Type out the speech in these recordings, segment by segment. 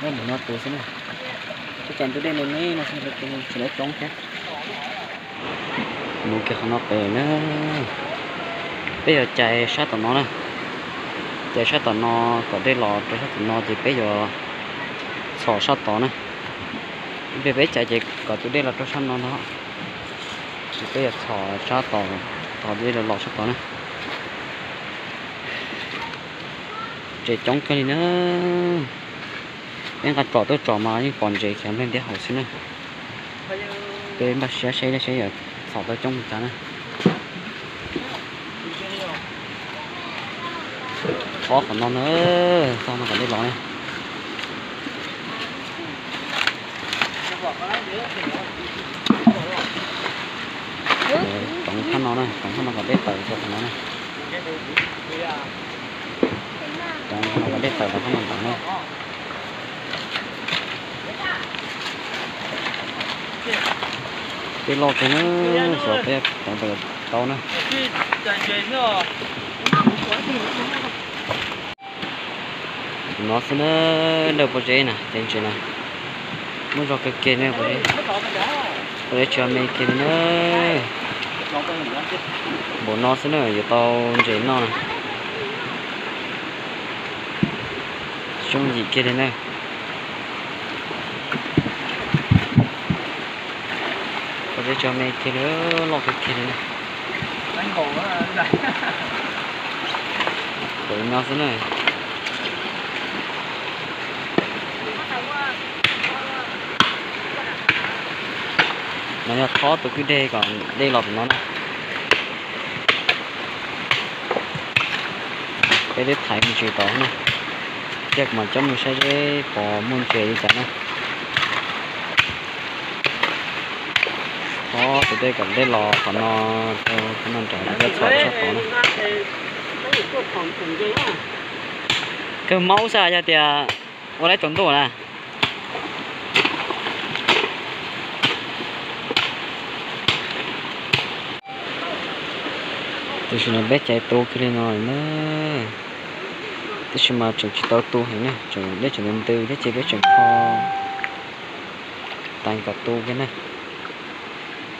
Nyob mus no tus xwb na. Peb cais ntug dej me me no xwb, tsis lawv coob thiab. Mus kiag qhov no pem na. Peb yuav cais sab tom no na. Cais sab tom no kom dej los rau sab tom no ces peb yuav txhom sab tod na. Ib pliag peb cais ces kom tus dej los rau sab no no. Ces peb yuav txhom sab tod, tod dej los los sab tod na. Ntses coob kawg li na. Peb nqa tsom tuaj tsom mas yeej pom ntses khiav nplawg ntiab hauv xwb na. Peb npaj siab saib saib yuav txhom tau coob li cas na. Ob qhov no na, txog no kom dej los na. Toov phab no na, toov phab no kom dej tawm rau qhov no na. Toov phab no kom dej tawm rau phab no ntawd na. Peb loj kawg na, xyov peb toov tau tau na. Tus no xwb na, lawj pob zeb na, cov ntses na. Muaj zog kawg kiag na, pob zeb, pob zeb tsis me kiag li na. Npaum no xwb na yuav tau ntses noj na. Tsis yooj yim kiag li na. Pob zeb tsis me kiag li, loj kawg kiag li na. Npaum no xwb na. No yog thob tus kwj deg kom dej los tom no na. Peb twb thaiv mus tsis tau na. Thiaj mam coj mus saib seb puas muaj ntses li cas na. Thob tus dej kom dej los qhov no, qhov no nrad, txhom sab tod na. Kawg maub xwb, yog tias ua lawv tsaus ntuj na. Tam sim no peb cais tu kiag li no na, tab sis mas tseem tsis tau tu heev na, tseem dej tseem ntws ntws thiab ces peb tseem kho tais kom tu kiag na.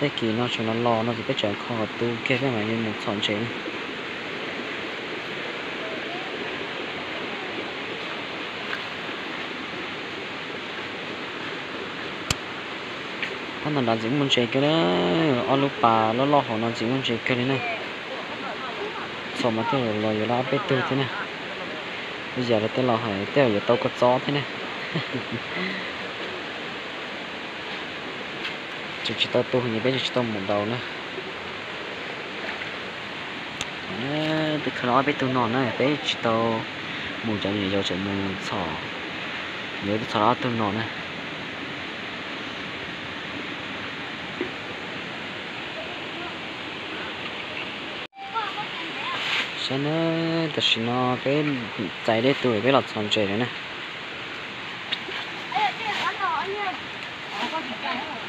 Tag kis no tseem los los no ces peb tseem kho kom tu kiag peb mam li mus txhom ntses na. Phab no nrad ntxim muaj ntses kawg na, ob lub pas loj loj hauv no ntxim muaj ntses kawg li na. Txhom mas tej zaum los yuav lawm ob peb tug thiab na. Yam li tej laus hais tej zaum yuav tau kua txob thiab na. Tseem tsis tau tu, peb tseem tsis tau mus daus na. Twb khawb los ob peb tug no na, peb tsis tau mus, cov niam yau tseem mus txhom, yuav txhom ob tug no na. Saib na, tam sim no peb txais dej tu peb los txhom ntses lawm na.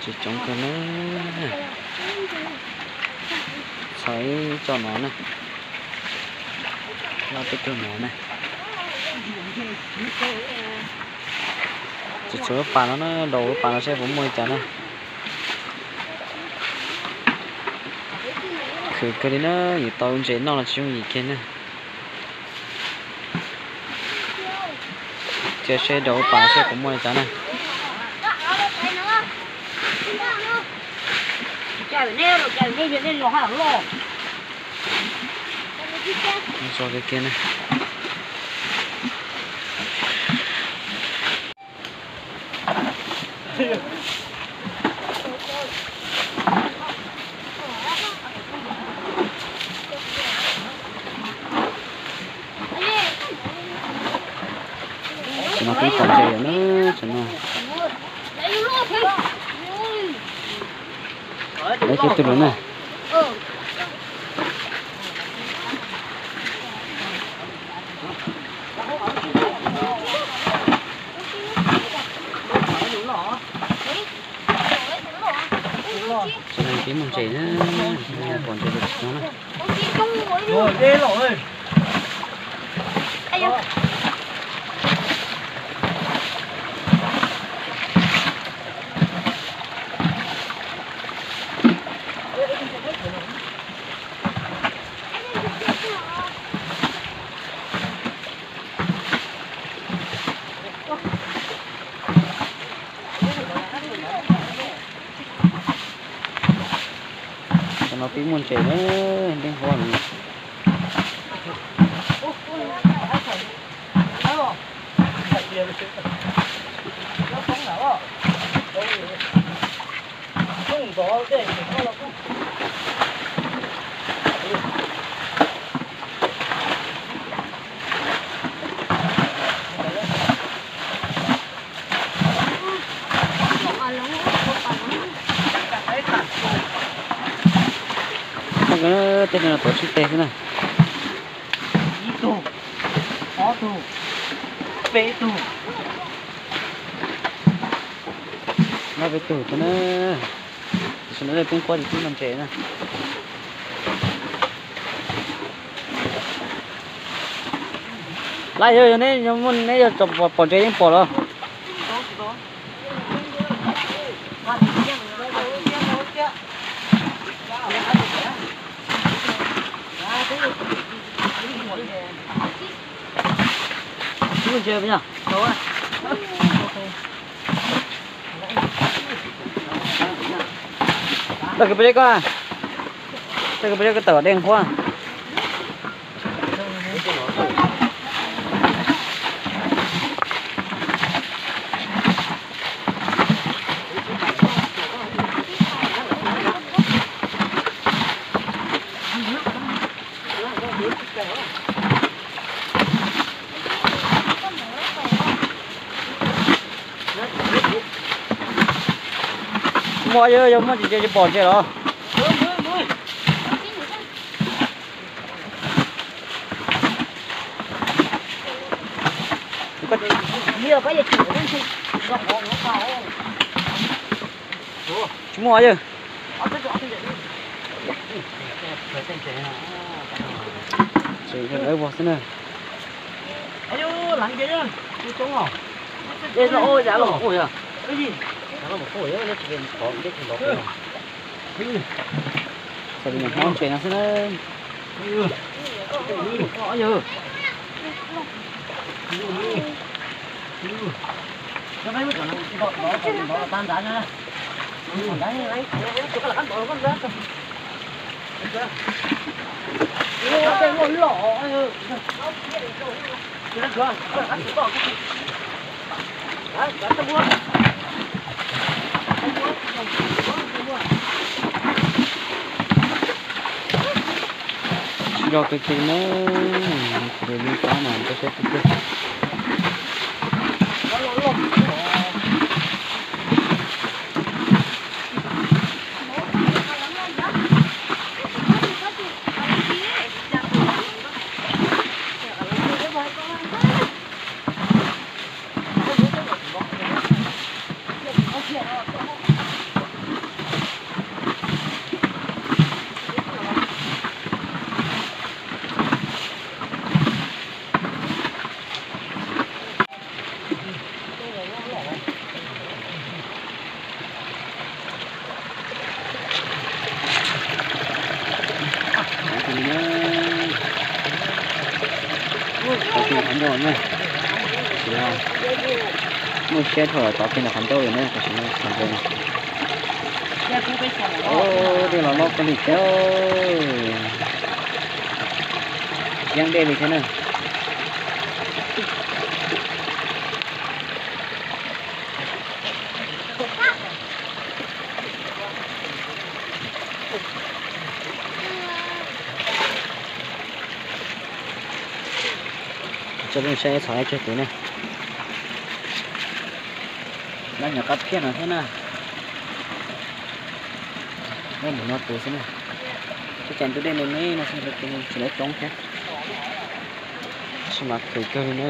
Tsis coob kawg na. Txhom ib co no na. Loj peb tug no na. Tsis tshuav lub pas no na, daus lub pas no saib puas muaj li cas na. Khwv kawg li na, yuav tau ntses noj los tsis yooj yim kiag na. Cia saib daus lub pas saib puas muaj li cas na. Zoo kawg kiag na. Tam no twb pom ntses lawm na, tam no. Lawv twb tu lawm na. Tam no twb muaj ntses na, pom ntses tsis tau na. Cov no pib muaj ntses na, nteeb huab no. Tej no tuav tsib teg xwb na. Ib tug, ob tug, peb tug. Noj peb tug xwb na. Tam sim no peb quaj tsis txog ntses na. Lawm, yog neb, neb yog pom ntses yeej pom los? Tawm kwv peb ko, tawm kwv peb ko tawm dej nqhuab. Muaj yog, yog muaj tsis ntses tsis pom ntses los? Tsis muaj yog. Tseem yog lawv vog xwb na. Txhom li nyuam hmob ntses no xwb na. Tsis zog kiag kiag na, kuv li pab mas rau siab tiag tiag. Tov kiag qhov ncauj na. Muaj siab dhau lawm, tov kiag ntawm qhov ncauj li na, tam sim no qhov ncauj no. Dej los loj kawg li thiab. Yeeb dej li thiab na. Tso peb saib txhom ib kiag tus ne. Lawv nyuam qab phiaj no thiab na. Lawv mus no tus xwb na. Teb chaws ntug dej me me no xwb, tsis lawv coob thiab. Tab sis mas khwv kawg li na.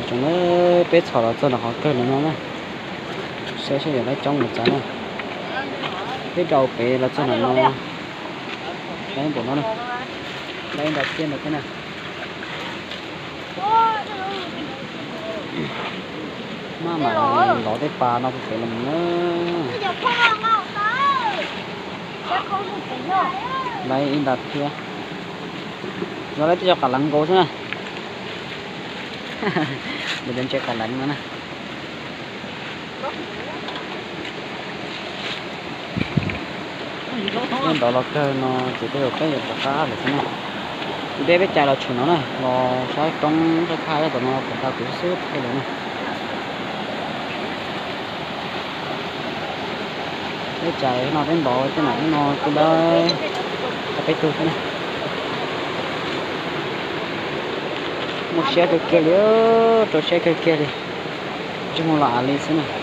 Tsoom na, peb txhom los txog nram qhov kawg no no na. Saib saib yog lawv coob los txav na. Peb rau pem los txog nram no, lawv npaum no na. Lawv nrog thiab nrog thiab na. Maj mam lov tej pas no pem los mus na. Lawv ib nta thiab. Yog lawv tej cov qas leev nkaus xwb na. Mus cov ntses qas leev no na. Nyob ntawd los kawg no ces tej zaum peb yuav rov qab lawm xwb na. Kuv deb peb cai los tshwm no na, los saib roob saib phaj nyob tom no kom tau kuv xwb thiaj lawm na. Peb cai no peb npau tej nam no kuj dawb, tau peb tug xwb na. Muaj siab kawg kiag li, rau siab kawg kiag li. Ntsej muag los av li xwb na.